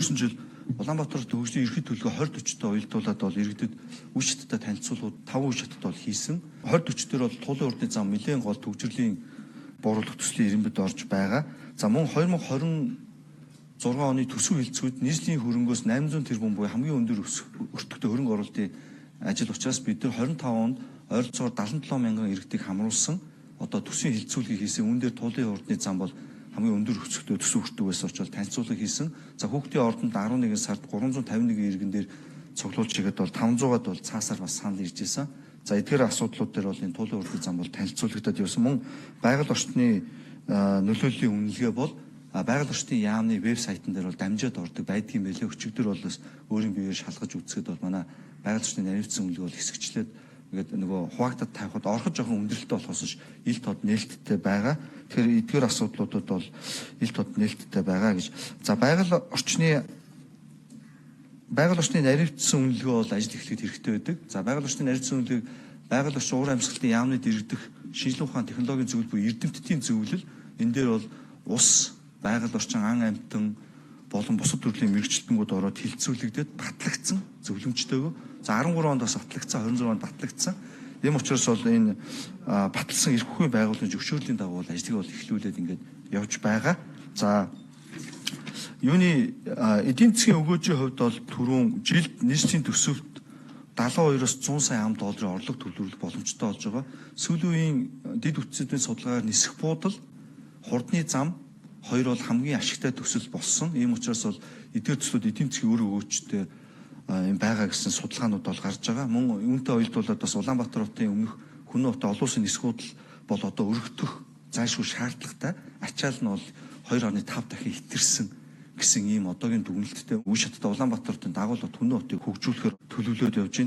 Өнгөрсөн жил Улаанбаатар хотын хөгжлийн ерөнхий төлөвлөгөө 2040-той уялдуулаад бол иргэдэд үе шаттай танилцуулгууд 5 үе шатад бол хийсэн. 2040 дээр бол тулын урдны зам нэлээд гол төгжрлийн бууруулах төслийн ирэмбэд орж байгаа. За мөн 2026 оны төсөв хилцүүд нийслэлийн хөрөнгөөс 800 тэрбум буюу хамгийн өндөр өртөгтэй хөрөнгө оруулалтын ажил учраас бид нар 25 онд ойролцоогоор 77 мянган иргэдийг хамруулсан одоо төсвийн хилцүүлгийг хийсэн. Үүн дээр тулын урдны зам бол хамгийн өндөр өсөлттэй төсөв өртөг байсан учраас танилцуулга хийсэн. За хүүхдийн ордонд 11 сард 351 иргэн дээр цуглуулж хийгээд бол 500-аад бол цаасаар бас санал ирж исэн. За эдгээр асуудлууд дээр бол энэ тулын урдны зам бол танилцуулагдаад явсан. Мөн байгаль орчны нөлөөллийн үнэлгээ бол байгаль орчны яамны вебсайтн дээр бол дамжаад ордог байдгийн байлээ. Өчигдөр бол бас өөрийн биеэр шалгаж үзэхэд бол манай байгаль орчны наривчсан үнэлгээ бол хэсэгчлээд ингээд нөгөө хуваагдаад тавихад ороход жоохон өндөрлөлттэй болохоос ш ил тод нээлттэй байгаа. Тэгэхээр эдгээр асуудлуудад бол ил тод нээлттэй байгаа гэж. За байгаль орчны наривчсан үнэлгээ бол ажил эхлэхэд хэрэгтэй байдаг. За байгаль орчны наривчсан үнэлгээг байгаль орчин уур амьсгалын яамны дэргэдэх шинжилгээ ухаан технологийн зөвлөл буюу эрдэмтдийн зөвлөл энэ дээр бол ус, байгаль орчин, ан амьтан болон бусад төрлийн мэргэжилтэнгүүд ороод хилцүүлэгдээд батлагдсан зөвлөмжтэйгөө. За 13 онд бас батлагдсан, 26 онд батлагдсан. Ийм учраас бол энэ баталсан эрх хүчин байгууллагын зөвшөөрлийн дагуу бол ажлыг бол эхлүүлээд ингээд явж байгаа. За юуны эдийн засгийн өгөөжийн хувьд бол түрүүн жилд нийслэлийн төсөвт 72-оос 100 сая ам долларын орлого төлөвлөх боломжтой болж байгаа. Сүүлийн үеийн дэд бүтцүүдийн судалгаагаар нисэх буудал, хурдны зам хоёр бол хамгийн ашигтай төсөл болсон. Ийм учраас бол эдгээр төслүүд эдийн засгийн үр өгөөжтэй юм байгаа гэсэн судалгаанууд бол гарч байгаа. Мөн үүнтэй уялдуулаад бас Улаанбаатар хотын өмнөх Хүннү хотын олон улсын нисэх буудал бол одоо өргөдөх зайлшгүй шаардлагатай. Ачаал нь бол 2.5 дахин хэтэрсэн гэсэн ийм одоогийн дүгнэлттэй үе шаттай Улаанбаатар хотын дагуулга Хүннү хотыг хөгжүүлэхээр төлөвлөөд явж байна.